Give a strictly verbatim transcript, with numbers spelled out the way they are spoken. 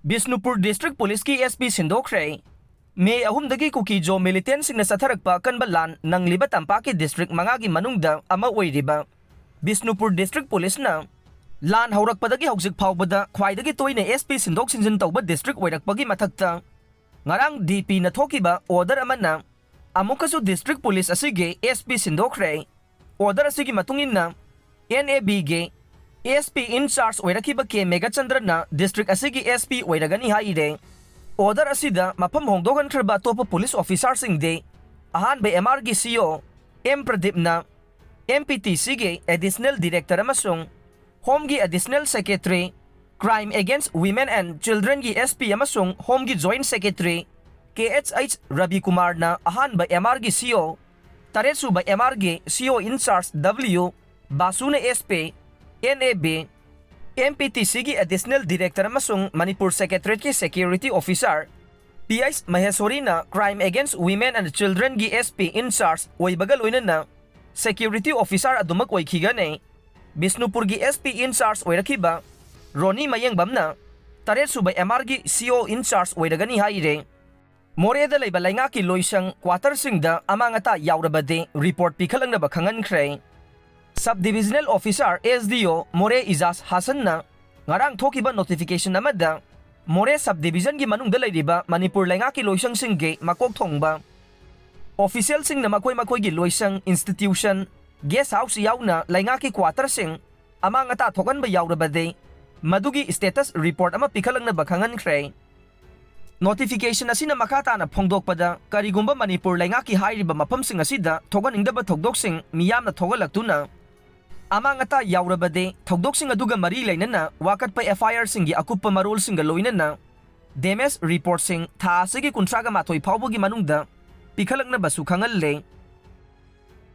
Bishnupur district ꯄꯨꯂꯤꯁꯀꯤ S P ꯁꯤꯟꯗꯣꯛꯈ꯭ꯔꯦ꯫ ꯃꯦ ꯑꯍꯨꯝꯗꯒꯤ ꯀꯨꯀꯤ ꯖꯣ ꯃꯤꯂꯤꯇꯦꯟꯁꯤꯡꯅ ꯆꯠꯊꯔꯛꯄ ꯑꯀꯟꯕ ꯂꯥꯟ ꯅꯪꯂꯤꯕ ꯇꯝꯄꯥꯛꯀꯤ ꯗꯤꯁꯇ꯭ꯔꯤꯛ ꯃꯉꯥꯒꯤ ꯃꯅꯨꯡꯗ ꯑꯃ ꯑꯣꯏꯔꯤꯕ ꯕꯤꯁꯅꯨꯄꯨꯔ ꯗꯤꯁꯇ꯭ꯔꯤꯛ ꯄꯨꯂꯤꯁꯅ ꯂꯥꯟ ꯍꯧꯔꯛꯄꯗꯒꯤ ꯍꯧꯖꯤꯛ ꯐꯥꯎꯕꯗ ꯈ꯭ꯋꯥꯏꯗꯒꯤ ꯇꯣꯏꯅ ꯑꯦꯁ ꯄꯤ ꯁꯤꯟꯗꯣꯛ ꯁꯤꯟꯖꯤꯟ ꯇꯧꯕ ꯗꯤꯁꯇ꯭ꯔꯤꯛ ꯑꯣꯏꯔꯛꯄꯒꯤ ꯃꯊꯛꯇ, ꯉꯔꯥꯡ ꯗꯤ ꯄꯤꯅ ꯊꯣꯛꯈꯤꯕ ꯑꯣꯔꯗꯔ ꯑꯃꯅ ꯑꯃꯨꯛꯀꯁꯨ ꯗꯤꯁꯇ꯭ꯔꯤꯛ ꯄꯨꯂꯤꯁ ꯑꯁꯤꯒꯤ ꯑꯦꯁ ꯄꯤ ꯁꯤꯟꯗꯣꯛꯈ꯭ꯔꯦ꯫ ꯑꯣꯔꯗꯔ ꯑꯁꯤꯒꯤ ꯃꯇꯨꯡ ꯏꯟꯅ, ꯑꯦꯟ ꯑꯦ ꯕꯤꯒꯤ ꯑꯦꯁ ꯄꯤ ꯏꯟ ꯆꯥꯔꯖ ꯑꯣꯏꯔꯛꯈꯤꯕ ꯀꯦ ꯃꯦꯘꯆꯟꯗ꯭ꯔꯅ ꯗꯤꯁꯇ꯭ꯔꯤꯛ ꯑꯁꯤꯒꯤ ꯑꯦꯁ ꯄꯤ ꯑꯣꯏꯔꯒꯅꯤ ꯍꯥꯏꯔꯦ꯫ ꯑꯣꯔꯗꯔ ꯑꯁꯤꯗ ꯃꯐꯝ ꯍꯣꯡꯗꯣꯛꯍꯟꯈ꯭ꯔꯕ ꯑꯇꯣꯞꯄ ꯄꯨꯂꯤꯁ ꯑꯣꯐꯤꯁꯥꯔꯁꯤꯡꯗꯤ, ꯑꯍꯥꯟꯕ ꯑꯦꯝ ꯑꯥꯔꯒꯤ ꯁꯤ ꯑꯣ ꯑꯦꯝ ꯄ꯭ꯔꯗꯤꯞꯅ, ꯑꯦꯝ ꯄꯤ ꯇꯤ ꯁꯤꯒꯤ ꯑꯦꯗꯤꯁꯅꯦꯜ ꯗꯤꯔꯦꯛꯇꯔ ꯑꯃꯁꯨꯡ ꯍꯣꯝꯒꯤ additional secretary, Crime Against Women and Childrenꯒꯤ ꯑꯦꯁ ꯄꯤ ꯑꯃꯁꯨꯡ ꯍꯣꯝꯒꯤ joint secretary K H H ꯔꯕꯤꯀꯨꯃꯥꯔꯅ ꯑꯍꯥꯟꯕ ꯑꯦꯝ ꯑꯥꯔꯒꯤ ꯁꯤ ꯑꯣ, ꯇꯔꯦꯠꯁꯨꯕ ꯑꯦꯝ ꯑꯥꯔꯒꯤ C O in charge W ꯕꯥꯁꯨꯅ S P, N A B, M P T ꯁꯤꯒꯤ ꯑꯦꯗꯤꯁꯅꯦꯜ ꯗꯤꯔꯦꯛꯇꯔ ꯑꯃꯁꯨꯡ ꯃꯅꯤꯄꯨꯔ ꯁꯦꯀ꯭ꯔꯦꯇꯔꯤꯌꯦꯠꯀꯤ ꯁꯦꯀ꯭ꯌꯨꯔꯤꯇꯤ ꯑꯣꯐꯤꯁꯥꯔ ꯄꯤ ꯑꯩꯆ ꯃꯍꯦꯁꯣꯔꯤꯅ Crime Against Women and Childrenꯒꯤ ꯑꯦꯁ ꯄꯤ ꯏꯟ ꯆꯥꯔꯖ ꯑꯣꯏꯕꯒ ꯂꯣꯏꯅꯅ ꯁꯦꯀ꯭ꯌꯨꯔꯤꯇꯤ ꯑꯣꯐꯤꯁꯥꯔ ꯑꯗꯨꯃꯛ ꯑꯣꯏꯈꯤꯒꯅꯤ꯫ ꯕꯤꯁꯅꯨꯄꯨꯔꯒꯤ ꯑꯦꯁ ꯄꯤ ꯏꯟ ꯆꯥꯔꯖ ꯑꯣꯏꯔꯛꯈꯤꯕ ꯔꯣꯅꯤ ꯃꯌꯦꯡꯕꯝꯅ ꯇꯔꯦꯠꯁꯨꯕ ꯑꯦꯝ ꯑꯥꯔꯒꯤ ꯁꯤ ꯑꯣ ꯏꯟ ꯆꯥꯔꯖ ꯑꯣꯏꯔꯒꯅꯤ ꯍꯥꯏꯔꯦ꯫ ꯃꯣꯔꯦꯗ ꯂꯩꯕ ꯂꯩꯉꯥꯛꯀꯤ ꯂꯣꯏꯁꯪ ꯀ꯭ꯋꯥꯇꯔꯁꯤꯡꯗ ꯑꯃꯥꯡ ꯑꯇꯥ ꯌꯥꯎꯔꯕꯗꯤ ꯔꯤꯄꯣꯔꯠ ꯄꯤꯈꯠꯂꯛꯅꯕ ꯈꯪꯍꯟꯈ꯭ꯔꯦ꯫ ꯁꯕ divisional officer S D O Moreh ꯏꯖꯥꯖ ꯍꯥꯁꯟꯅ ꯉꯔꯥꯡ ꯊꯣꯛꯈꯤꯕ ꯅꯣꯇꯤꯐꯤꯀꯦꯁꯟ ꯑꯃꯗ ꯃꯣꯔꯦ ꯁꯕ ꯗꯤꯕꯤꯖꯟꯒꯤ ꯃꯅꯨꯡꯗ ꯂꯩꯔꯤꯕ ꯃꯅꯤꯄꯨꯔ ꯂꯩꯉꯥꯛꯀꯤ ꯂꯣꯏꯁꯪꯁꯤꯡꯒꯤ ꯃꯀꯣꯛ ꯊꯣꯡꯕ ꯑꯣꯐꯤꯁꯤꯌꯦꯜꯁꯤꯡꯅ ꯃꯈꯣꯏ ꯃꯈꯣꯏꯒꯤ ꯂꯣꯏꯁꯪ, ꯏꯟꯁꯇꯤꯇ꯭ꯌꯨꯁꯟ, ꯒꯦꯁ ꯍꯥꯎꯁ ꯌꯥꯎꯅ ꯂꯩꯉꯥꯛꯀꯤ ꯀ꯭ꯋꯥꯇꯔꯁꯤꯡ ꯑꯃꯥꯡ ꯑꯇꯥ ꯊꯣꯛꯍꯟꯕ ꯌꯥꯎꯔꯕꯗꯤ ꯃꯗꯨꯒꯤ ꯁ꯭ꯇꯦꯇꯁ ꯔꯤꯄꯣꯔꯠ ꯑꯃ ꯄꯤꯈꯠꯂꯛꯅꯕ ꯈꯪꯍꯟꯈ꯭ꯔꯦ꯫ ꯅꯣꯇꯤꯐꯤꯀꯦꯁꯟ ꯑꯁꯤꯅ ꯃꯈꯥ ꯇꯥꯅ ꯐꯣꯡꯗꯣꯛꯄꯗ, ꯀꯔꯤꯒꯨꯝꯕ ꯃꯅꯤꯄꯨꯔ ꯂꯩꯉꯥꯛꯀꯤ ꯍꯥꯏꯔꯤꯕ ꯃꯐꯝꯁꯤꯡ ꯑꯁꯤꯗ ꯊꯣꯛꯍꯟꯅꯤꯡꯗꯕ ꯊꯧꯗꯣꯛꯁꯤꯡ ꯃꯤꯌꯥꯝꯅ ꯊꯣꯛꯍꯜꯂꯛꯇꯨꯅ ꯑꯃꯥꯡ ꯑꯇꯥ ꯌꯥꯎꯔꯕꯗꯤ ꯊꯧꯗꯣꯛꯁꯤꯡ ꯑꯗꯨꯒ ꯃꯔꯤ ꯂꯩꯅꯅ ꯋꯥꯀꯠꯄ ꯑꯦꯐ ꯑꯥꯏ ꯑꯥꯔꯁꯤꯡꯒꯤ ꯑꯀꯨꯞꯄ ꯃꯔꯣꯜꯁꯤꯡꯒ ꯂꯣꯏꯅꯅ ꯗꯦꯃꯦꯖ ꯔꯤꯄꯣꯔꯠꯁꯤꯡ ꯊꯥ ꯑꯁꯤꯒꯤ ꯀꯨꯟꯊ꯭ꯔꯥꯒ ꯃꯥꯊꯣꯏ ꯐꯥꯎꯕꯒꯤ ꯃꯅꯨꯡꯗ ꯄꯤꯈꯠꯂꯛꯅꯕꯁꯨ ꯈꯪꯍꯜꯂꯦ꯫